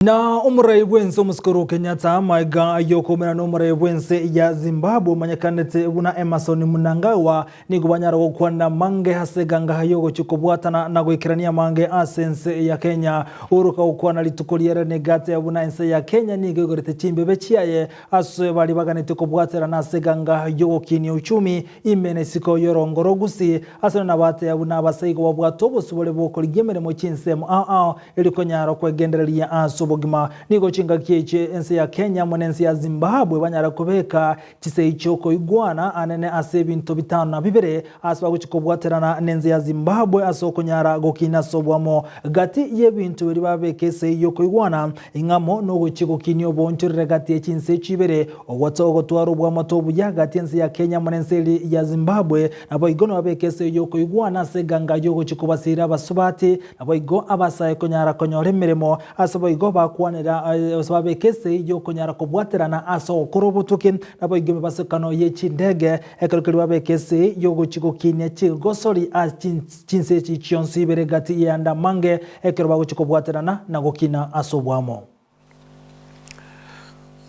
Na omorai bw'ense omosike Uhuru Kenyatta maiga ay'okoumera n'omorai bw'ense ya Zimbabwe omanyekanete buna Emmerson Mnangagwa nigo banyara gokwana amange ase eganga y'ogochia kobwatana na goikerania amange ase ense ya Kenya. Uhuru kagokwana rituko riere nigo ateba buna ense ya Kenya nigo egorete chimbebe chiaye ase baria baganetie kobwaterana ase eganga y'ogokinia uchumi ime na isiko y'orongo r'Ogusii. Ase nabateba buna abasaigo babwate obosibore bw'okorigia emeremo chinsemo ao ao Erio konyara kwegendereria ase obogima, nigo chingaki echi ense ya Kenya amo nense ya Zimbabwe banyare kobeka chisegi chiokoigwana anene ase ebinto bitano na bibere ase bagochia kobwaterana nense ya Zimbabwe ase okonyara gokina ase oboamo gati yebinto biria babeka esegi yokoigwana ing'amo nogochia gokinia oboonchorere gati ye chinse echi ibere ogotwa ogotwara oboamate obuya gati ense ya Kenya amo nense eri ya Zimbabwe naboigo nobabeke esegi yokoigwana ase eganga yogochia kobasira abasubati Naboigo abasae konyara konyora emeremo, ase boigo bakwanera ase babeke esegi y'okonyara kobwaterana ase ogokora obotuki, naboigo emebasokano ye chindege, ekero keria babeke esegi y'ogochia gokinia chigosori ase chinse echi chionsi ibere gati y'ayande amange, ekero bagochia kobwaterana na gokina ase oboamo.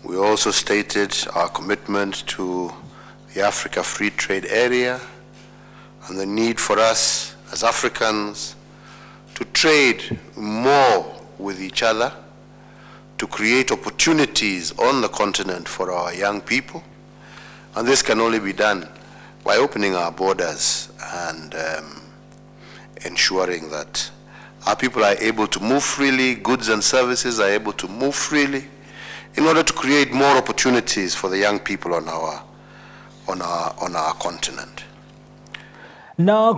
We also stated our commitment to the Africa Free Trade Area and the need for us as Africans to trade more with each other, to create opportunities on the continent for our young people. And this can only be done by opening our borders and um, ensuring that our people are able to move freely, goods and services are able to move freely, in order to create more opportunities for the young people on our, on our, on our continent. Na.